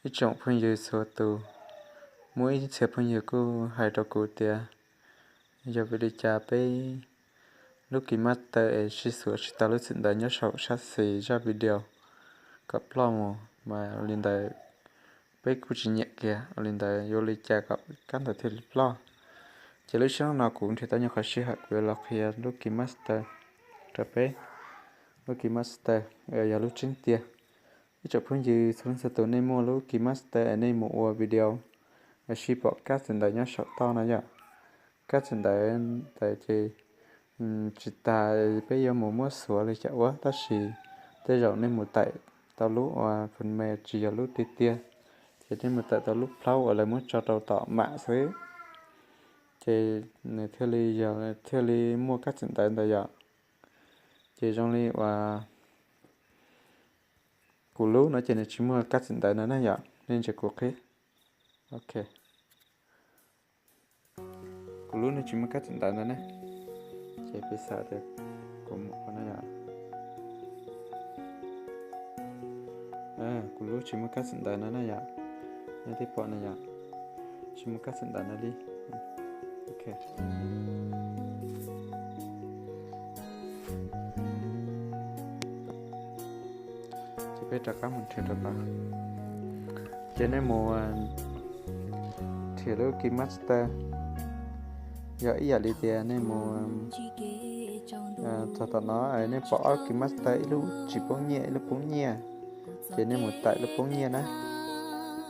Ib tsoom phooj ywg txhua tus, muaj ib txhia phooj ywg kuj hais rau kuv tias yog vim li cas peb lub KineMaster es sib xuav tsis tau lub txim ntawv nyob saum sab xis zaj video kom ploj mus mas li ntawd peb kuj tsis nyiam kiag, ua li ntawd yuav li cas kom kab ntawv thiaj li ploj. Ces lub sij hawm no kuv nrhiav tau nyuag qhov sij hawm kuv yuav los qhia lub KineMaster rau peb. Lub KineMaster yog lub tseeb tiag. Ib tsoom phooj ywg txhua leej txhua tus, nej muaj lub KineMaster es nej mus ua video es sib pom kab txim ntawv nyob saum toj no yom. Kab txim ntawv ntawd ces tsis tas peb yuav mus muab xuav li cas ua, tab sis tej zaum nej mus taim tau lub uas phần mềm tsis yog lub tiag tiag, ces nej mus taim tau lub plaub uas lawv muab tso rau tom mam xwb, ces nws thiaj li yog, thiaj li muaj kab txim ntawv ntawd yom. Ces zoo li uas kuv lub no ces nws tsis muaj kab txim ntawv no na yom, nej ntsia kuv qhib. Ok, kuv lub no tsis muaj kab txim ntawv ntawd na. Ces piv xam tias kuv mus ua no yom. Kuv lub tsis muaj kab txim ntawv no na yom. Nej twb pom no yom, tsis muaj kab txim ntawv no li. Ok, ces peb rov qab mus nrhiav rau tod. Ces nej mus nrhiav lub KineMaster, yog ib yam li tias nej mus txog tom no, nej pom ob lub KineMaster, ib lub tsis poob nyiaj, ib lub poob nyiaj, ces nej mus taim lub poob nyiaj na.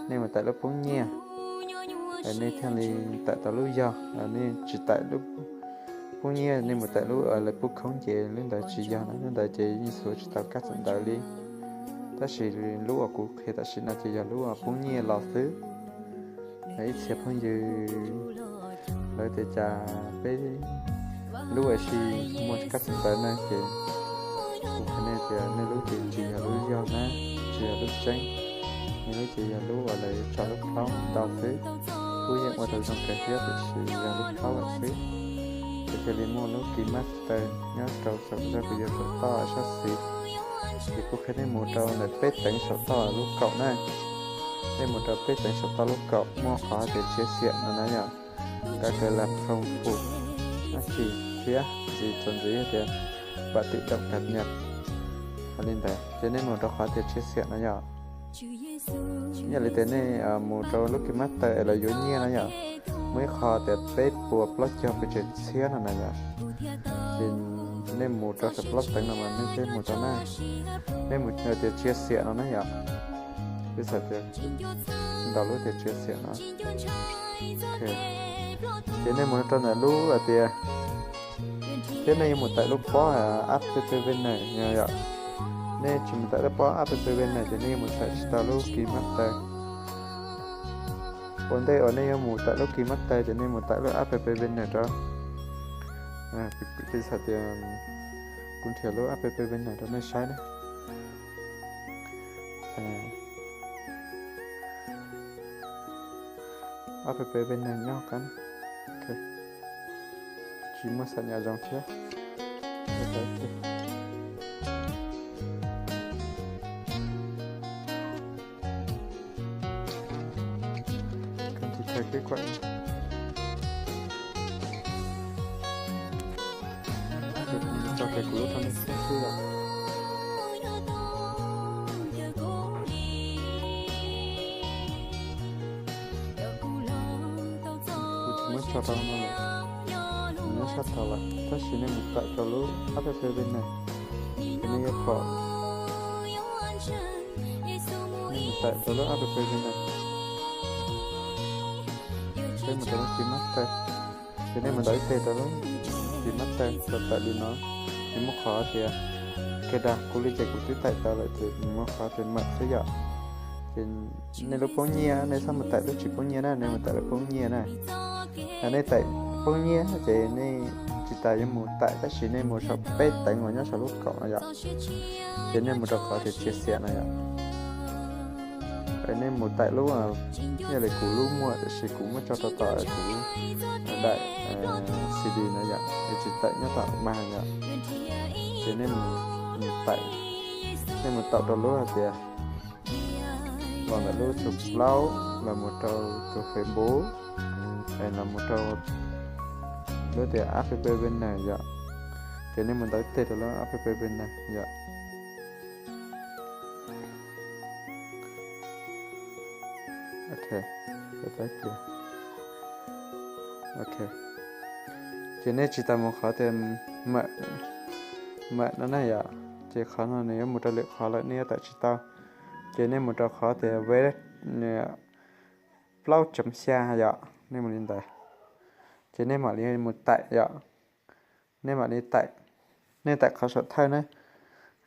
Nej mus taim lub poob nyiaj, nej thiaj li taim tau lub yog. Nej tsis taim lub poob nyiaj, nej mus taim lub lawv pub khoob ces lub ntawd tsis yog na, lub ntawd ces yeej xuav tsis tau kab txim ntawv li. Tab sis lub uas kuv qhia tam sim no ces yog lub uas poob nyiaj los xwb. Ib txhia phooj ywg lawv tias cas peb lub uas tsis muaj kab txim ntawv na, ces kuv qhia nej tias nej lub ces tsis yog lub yog na, tsis yog lub tseeb. Nej lub ces yog lub uas lawv tso lub plaub ntau xwb. Kuj yeej ua tau zoo kawg thiab tiam sis yog lub plaub lawm xwb. Ces thiaj li muaj lub KineMaster nyob rau saum zaj video saum toj sab xis. Ces kuv qhia nej mus rau ntawm peb teev saum toj lub kaum na. Nej mus rau peb teev saum toj lub kaum muaj qhov tias tshiab xiam no na yom. Kav kawg lam phoo pum, ab tsis thiab ntxiv txuas ntxiv tias pam twm daum kav nyas. Li ntawd ces nej mus rau qhov tias tshiab xiam no yom. Yog li tias nej mus rau lub KineMaster es lawv yuav nyiaj no yom, muaj ib qho tias peb puas plaub caug pes tsawg txhiab no na yom. Ces nej mus rau saum plaub teev no mas nej thiaj mus tau na. Nej mus tias tshiab xiam no na yom. Piv xam tias ntaus lub tias tshiab xiam no. Ces nej mus rau ntawm lub hais tias, thiab nej yuav mus taim lub pob app P P V N yom. Nej tsis mus taim lub pob app P P V N ces nej yuav mus taim tsis tau lub KineMaster. Ua ntej uas nej yuav mus taim lub KineMaster ces nej mus taim lub app P P V N rau. Piv xam tias kuv nrhiav lub app P P V N rau nej saib na. App P P V N nyob qab, tsis muaj xam nyas zoo thiab. Tso kiag kuv lub rau nej saib xwb yom. Kuv tsis muab tso rau no lawm, kuv muab sab tod lawm, tab sis nej mus taim rau lub app P P V N, ces nej yuav pom, nej mus taim rau lub app P P V N, peb mus rau lub KineMaster. Ces nej mus ntaus ib teg rau lub KineMaster, tau taim li no, ces muaj qhov tias, khe dag kuv li ces kuv twb taim tau lawm ces muaj qhov tias mam xwb yom. Ces nej lub poob nyiaj nej txhob mus taim lub tsis poob nyiaj na, nej mus taim lub poob nyiaj na. Nej taim poob nyiaj ces nej tsis tas yuav mus taim, tab sis nej mus saum peb teev uas nyob saum lub kaum no yom. Ces nej mus rau qhov tias tshiab xiam no yom. Nej mus taim lub, yog li kuv lub muaj, tiam sis kuv muab tso rau tom kuv daim C D no yom, es tsis taim nyob tom mas yom. Ces nej mus taim, nej mus taum rau lub hais tias los ntawm lub xus plaub los mus rau tus Facebook, los mus rau lub tias app P P V N yom. Ces nej mus ntaus ib teg rau lub app P P V N yom. Ok, ok. Ces nej tsis tas mus qhov tias mam no na yom. Ces qhov no nws yuav mus rau lwm qhov lawm, nej yuav tawm tsis tau. Ces nej mus rau qhov tias web plaub chấm xya yom, nej mus li ntawd. Ces nej mam li mus taim yom. Nej mam li taim, nej taim qhov saum thawj na,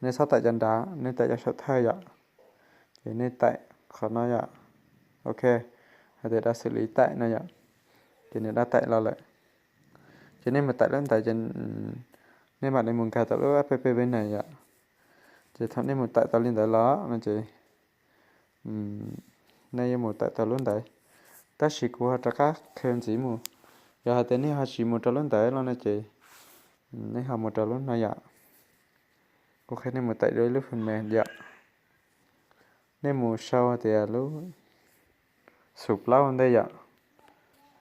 nej txhob taim cov nrad, nej taim cov saum thawj yom. Ces nej taim qhov no yom. Ok, hais tias da xws li taim no yom. Ces nws da taim los lawm. Ces nej mus taim lub ntawd ces nej mam li mus nkag tau lub app P P V N yom. Ces thaum nej mus taim tau li ntawd los no ces nej yuav mus taim tau lub ntawd. Tab sis kuv ho rov qab qhia ntxiv mus. Yog hais tias nej ho tsis mus rau lub ntawd los no ces nej ho mus rau lub no yom. Kuv qhia nej mus taim dua ib lub phần mềm yom. Nej mus sau tias lub xus plaub ntej yom.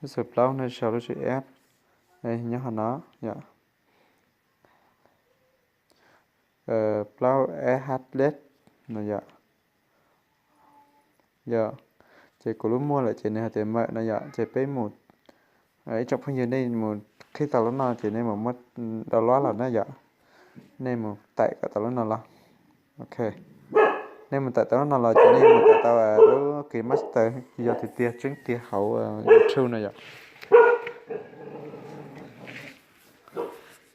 Lub xus plaub nej sau lub tswv F nyob hauv no yom. Plaub S H D no yom. Yog, ces kuv lub muaj lawm ces nws hais tias mawm no yom, ces peb mus, ib tsoom phooj ywg nej mus qhib tau lub no ces nej mus muab download los na yom. Nej mus taim kom tau lub no los. Ok, nej mus taim tau lub no los ces nej mus taim tau lub KineMaster, yog tiag tiag tseeb tiag hauv YouTube no yom.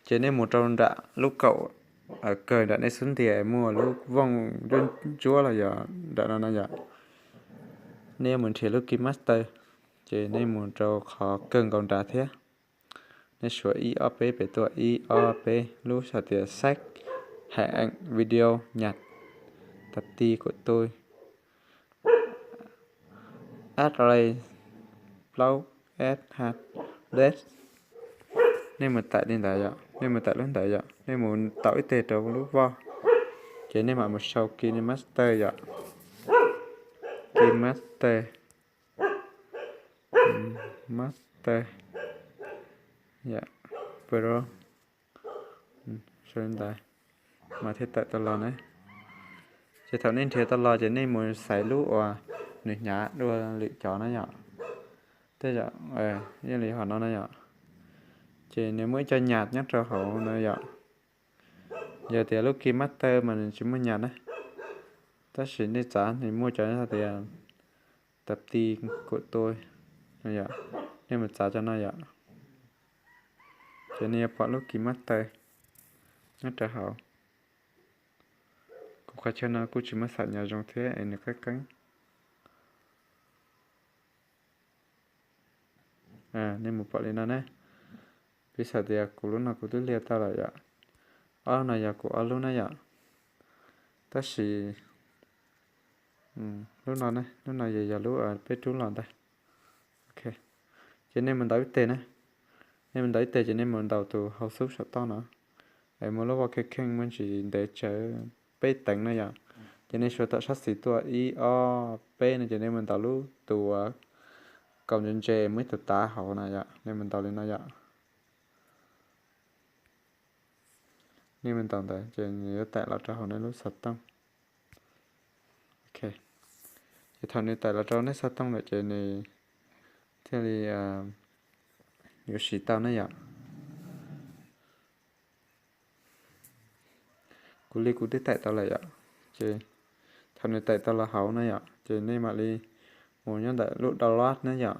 Ces nej mus rau nram lub kaum kawg nram nej xub ntiag muaj lub vooj ntsuab los yog nram no no yom. Nej yuav mus nrhiav lub KineMaster, ces nej mus rau qhov kawg nkaus nrad thiab. Nej suav ib ob peb pem tuaj, ib ob peb, lub hais tias sách, hình ảnh, video, nhạc, tập ti của tôi, Atlay plaub S H D. Nej mus taim li ntawd yom, nej mus taim lub ntawd yom, nej mus tau ib teg rau lub voj, ces nej mam mus sau KineMaster yom. KineMaster, Master, yom, Pro, sau li ntawd mas thiaj tawm tau los ne. Ces thaum nej nrhiav tau los ces nej mus xaiv lub uas nws hnyav dua lwm cov na yom. Tej zaum yeej li hom no na yom. Ces nws muaj ib co nhạc nyob rau hauv no yom. Yog tias lub KineMaster mas nws tsis muaj nhạc na, tab sis nej txav nws muaj cov hais tias tập ti của tôi no yom. Nej mus txav cov no yom, ces nej yuav pom lub KineMaster nyob rau hauv. Kuv qhov chaw no kuj tsis muaj xam nyas zoo thiab es nws qeeb qeeb. Nej mus pom li no ne. Piv xam tias kuv lub no kuv twb liaj tau lawm yom. Ob lub no yog kuv ob lub na yom. Tab sis lub no ne, lub no yog, yog lub peb rub los ntag. Ok, ces nej mus ntaus ib teg na. Nej mus ntaus ib teg ces nej mus ntaus tus hauv xub saum toj no. Es muaj lub vaj kheej kheej muaj ntsis ntev tsawv peb teev na yom. Ces nej suav tom sab xis tuaj ib ob peb no ces nej mus ntaus lub tus kaus ntse ntse muaj ib tug tav hauv na yom, nej mus ntaus li no yom. Nej mus ntaus ntawd ces nws yuav taim los rau hauv nej lub xov tooj. Ok, ces thaum nws taim los rau nej xov tooj lawm ces nws thiaj li yuav siv tau na yom. Kuv li kuv twb taim tau lawm yom. Ces thaum nws taim tau los hauv na yom, ces nej mam li mus nyob ntawm lub download na yom.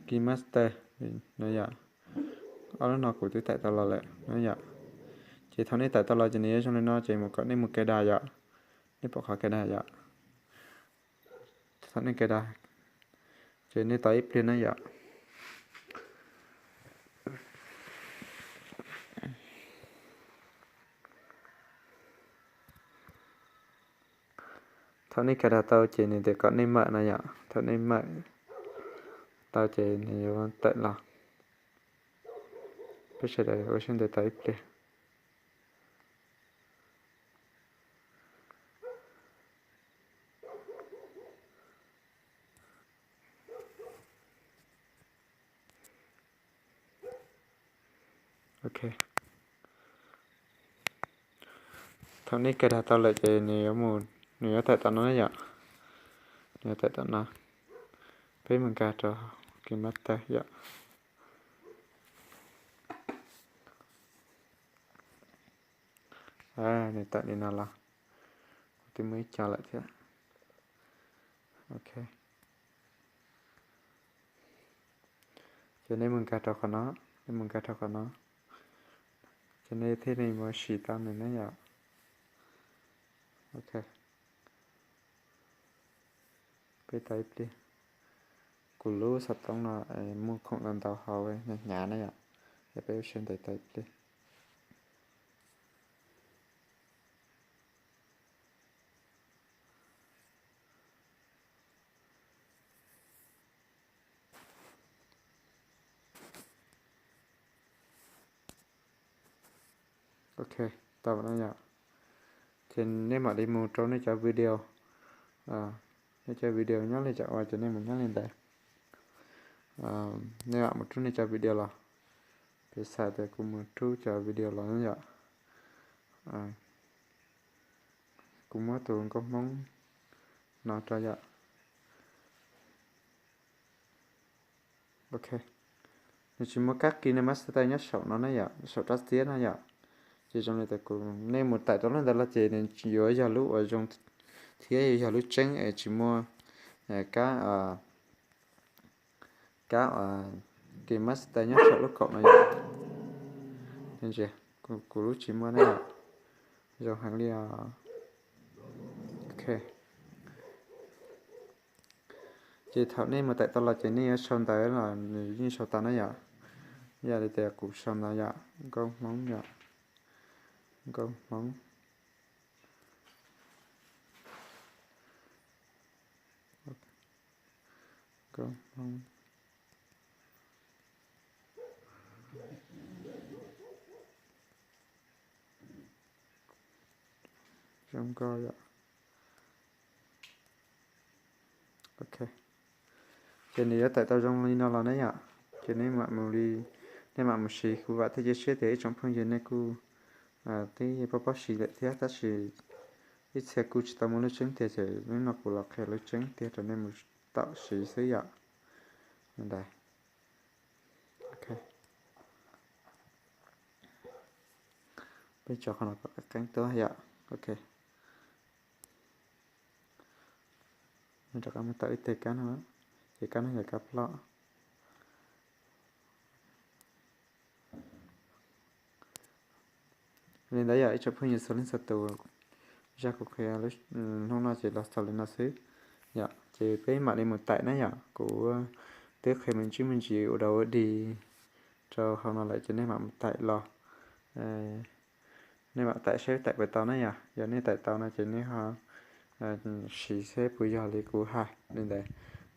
KineMaster no yom. Ob lub no kuv twb taim tau los lawm na yom. Ces thaum nej taim tau los ces nws yuav zoo li no ces mus kom nej mus cài đặt yom. Nej pom qhov cài đặt yom. Thaum nej cài đặt, ces nej tos ib pliag na yom. Thaum nej cài đặt tau ces nws tias kom nej mawm no yom. Thaum nej mawm tau ces nws yuav tawm los. Peb sawv daws ua siab ntev tos ib pliag. Ok, thaum nej cài đặt tau lawm ces nws yuav mus, nws yuav tawm tom no na yom. Nws yuav tawm tom no. Peb mus nkag rau KineMaster yom. Nws tawm li no los, kuv twb muaj ib co lawm thiab. Ok, ces nej mus nkag rau qhov no, nej mus nkag rau qhov no, ces nej thiaj li mus siv tau nws na yom. Ok, peb tos ib pliag. Kuv lub xov tooj no muaj khoom ntau ntau hauv, hnyav hnyav na yom, ces peb ua siab ntev tos ib pliag. Ok, tau no yom. Ces nej mam li mus rau nej cov video, nej cov video nyob li cas ua ces nej mus nyob li ntawd. Nej mam mus rub nej cov video los. Piv xam tias kuv mus rub cov video los yom. Kuv muab tus nkauj Hmoob no rau yom. Ok, nws tsis muaj kab KineMaster nyob saum no na yom, saum rab txiab no yom. Ces zoo li tias kuv, nej mus tải rau lub ntawd los ces nws yuav yog lub uas zoo thiab yuav yog lub tseeb es tsis muaj kab, kab uas KineMaster nyob saum lub kaum no yom. Ntsia, kuv lub tsis muaj na yom. Zoo heev li os. Ok, ces thaum nej mus tải tau los ces nej yuav sau ntawv los nws yeej sau tau na yom. Yog li tias kuv sau ntawv yom, nkauj Hmoob yom, nkauj Hmoob, nkauj Hmoob, zoo nkauj yom. Ok, ces nws yuav tải tau zoo li no los na yom. Ces nej mam mus li, nej mam mus siv, kuv vam thiab cia siab tias ib tsoom phooj ywg nej kuj twb paub paub siv lawm thiab, tab sis ib txhia kuj tsis tau muaj lub tseeb tiag ces hnub no kuv los qhia lub tseeb tiag rau nej mus tau siv xwb yom. Li ntawd. Ok, peb tso qhov no kom qeeb qeeb tuaj yom. Ok, rov qab mus tau ib teg kab no, ces kab no yog kab ploj. Li ntawd yom ib tsoom phooj ywg txhua leej txhua tus, zaj kuv qhia hnub no ces los xaus li no xwb yom. Ces peb mam li mus tải na yom. Kuv twb qhia me ntsis me ntsis ua dau ua dig rau hauv no lawm ces nej mam mus tải los, nej mam tải saib tải puas tau na yom. Yog nej tải tau no ces nej ho siv seb puas yog li kuv hais li ntawd.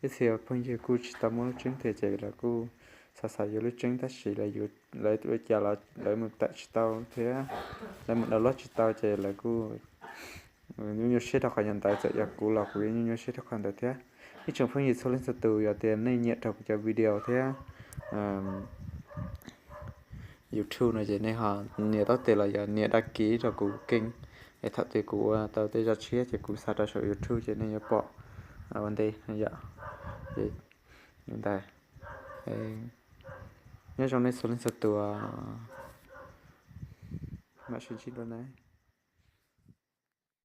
Ib txhia phooj ywg kuj tsis tau muaj lub tseeb tiag ces lawv kuj xav xav yuav lub tseeb tab sis lawv ua cas los lawv mus tải tsis tau thiab lawv mus download tsis tau ces lawv kuj nyuaj nyuaj siab rau qhov yog ntawd. Txawm yog kuv los kuv yeej nyuaj nyuaj siab rau qhov ntawd thiab. Ib tsoom phooj ywg txhua leej txhua tus, yog tias nej nyiam rau kuv cov video thiab YouTube no ces nej ho nias tau tes los yog nias đăng ký rau kuv kênh, es thaum twg kuv ua tau tej zaj tshiab ces kuv xa rau saum YouTube ces nej yuav pom ua ntej yom. Li ntawd, nyob zoo nej txhua leej txhua tus, mam sib ntsib dua na.